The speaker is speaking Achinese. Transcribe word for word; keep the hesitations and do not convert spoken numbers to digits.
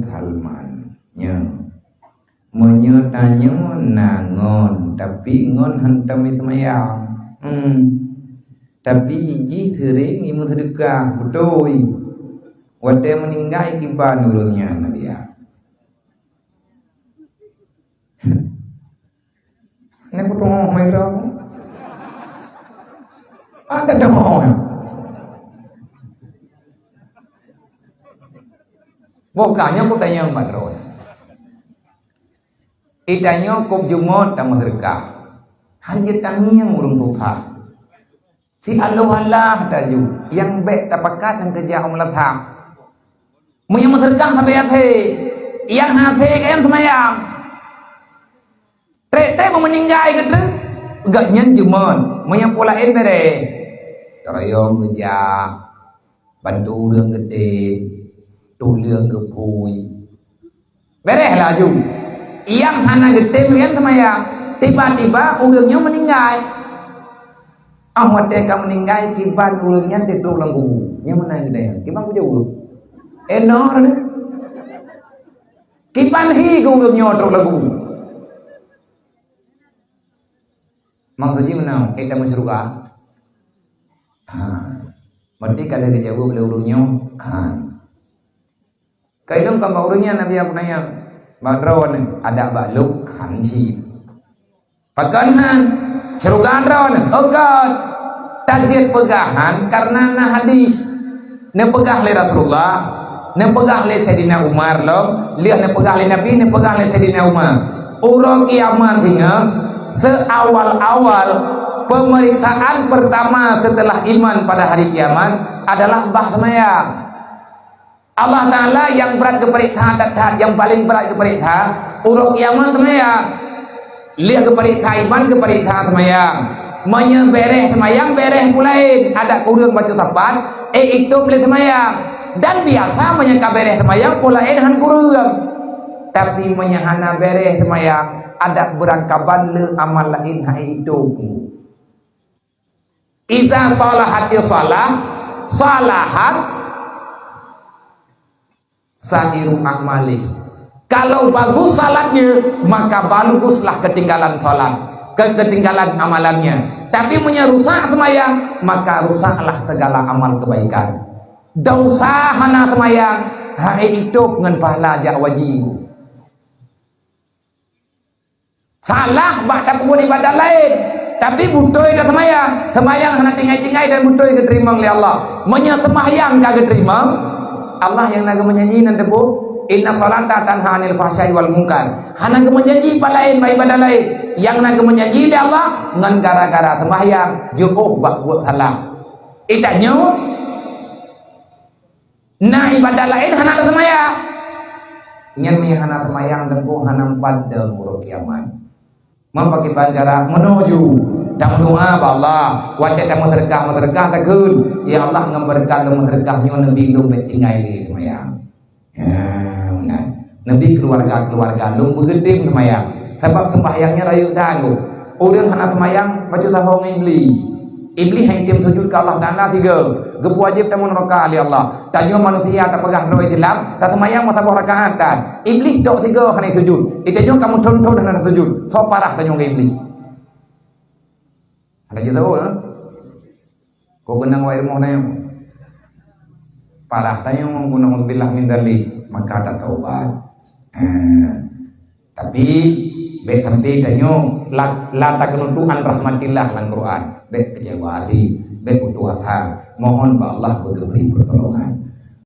Salman. Nyoe. Meunyoe tanyoe na ngon, tapi ngon hantom seumayang. Hmm. Tapi jih seuring jimeuseudeukah, beutôi. Watée meuninggai kiban ureuëng nyan, Nabi, ya. Nyan putôh mai droe. Ada dah mau. Bukannya putanya empat droe. Itanyoe kop jumôt tameuseudeukah. Hana tangieng ureuëng susah. Si aloh alah taju, nyang bék tapakat ngon keujak u meulasah. Meunyoe meuseudeukah sabe até, nyang hase keu seumayang. Trép-trép meuninggai geutrek, gobnyan jumôt, meunyoe po laén béré. Teuroyong geujak, bantu ureuëng geutem, tuleueng geupui. Béreh laju. Nyang hana geutem rian seumayang. Tiba-tiba ureuëng nyoe meuninggai. Ah, watée ka meuninggai, kiban ureuëng nyan trok lam kubu. Nyang mana geutem? Kiban kujaweueb. Enor ni. Kiban hi keu ureuëng nyoe trok lam kubu. Maksud jih meunan, eh, tameusyeuruga. Ha. Berarti ka lheueh geujaweueb lé ureuëng nyoe, ha. Ka ilong ka bak ureuëng nyan Nabi aku nanya, bak droeneuh, adak bak lôn, han cit. Pakon han? Syeuruga droeneuh, oh God. Tajeuet peugah han karena na hadis. Neupeugah lé Rasulullah, neupeugah lé Saidina Umar lom, lheueh neupeugah lé Nabi, neupeugah lé Saidina Umar. Uroe kiamat singoh, seawal-awal pemeriksaan pertama setelah iman pada hari kiamat adalah bah seumayang. Allah Ta'ala nyang brat geupeuriksa that-that, nyang paleng brat geupeuriksa, uroe kiamat seumayang. Lheueh geupeuriksa iman, geupeuriksa seumayang. Meunyoe béreh seumayang, béreh peue laén, adak kureueng bacut sapat, eh, itôb lé seumayang. Dan biasa meunyoe ka béreh seumayang, peue laén han kureueng. Tapi meunyoe hana béreh seumayang, adak beurangkaban lé amal laén han itôb. Iza salahatis shalah, salahat sa'iru a'malih. Kalau bagus salatnya, maka baguslah ketinggalan salat, ke-, ketinggalan amalannya. Tapi meunyoe rusak seumayang, maka rusaklah segala amal kebaikan. Dosa hana seumayang, hai itôb ngon pahala jak wajib. Salah bak tapeubuet ibadat laén, tapi beutôi taseumayang. Seumayang hana tinggai-tinggai dan beutôi geuteurimong lé Allah. Meunyoe seumayang ka geuteurimong, Allah nyang na geumeujanji nan teupeue, "Inna sholata tanha 'anil fahsya'i wal munkar." Hana geumeujanji bak laén, bak ibadat laén. Nyang na geumeujanji lé Allah ngon gara-gara seumayang, jiôh bak buet salah. Itanyoe Na ibadat laén hana taseumayang. Nyan meunyoe hana seumayang, teungku, hana padum uroe kiamat. Meupakiban cara meunurot, tameudoa bak Allah. Watée tameuseudeukah, meuseudeukah takheun, "Ya Allah, ngon beureukat lôn meuseudeukah nyoe, neubi lôn bék tinggai lé seumayang." Haa, meunan. Neubi keuluwarga-keuluwarga lôn beugeutem seumayang. Sabab seumbahyang nyan rayeuk that. Ureuëng hana seumayang, bacut sahoe ngon Iblih. Iblih hana tem sujud keu Allah Taala tiga. Geupeuwajéb tamong neuraka lé Allah. Tanyoe manusia tapeugah droe Islam, taseumayang meusaboh rakaat tan. Iblih tok tiga hana sujud. Itanyoe ka meuthon-thon hana sujud. Soe parah tanyoe ngon Iblih? Hana jeuet tahu, ha? Kok keunong awak rumoh tanyoe? Parah tanyoe, na'udzubillah min dzalik, maka tataubat. Eh, tapi bék sampai tanyoe la, la taqnatu an rahmatillah lam Quran. Bék kecewa hati, bék putus asa. Mohon bak Allah beugeubri pertolongan.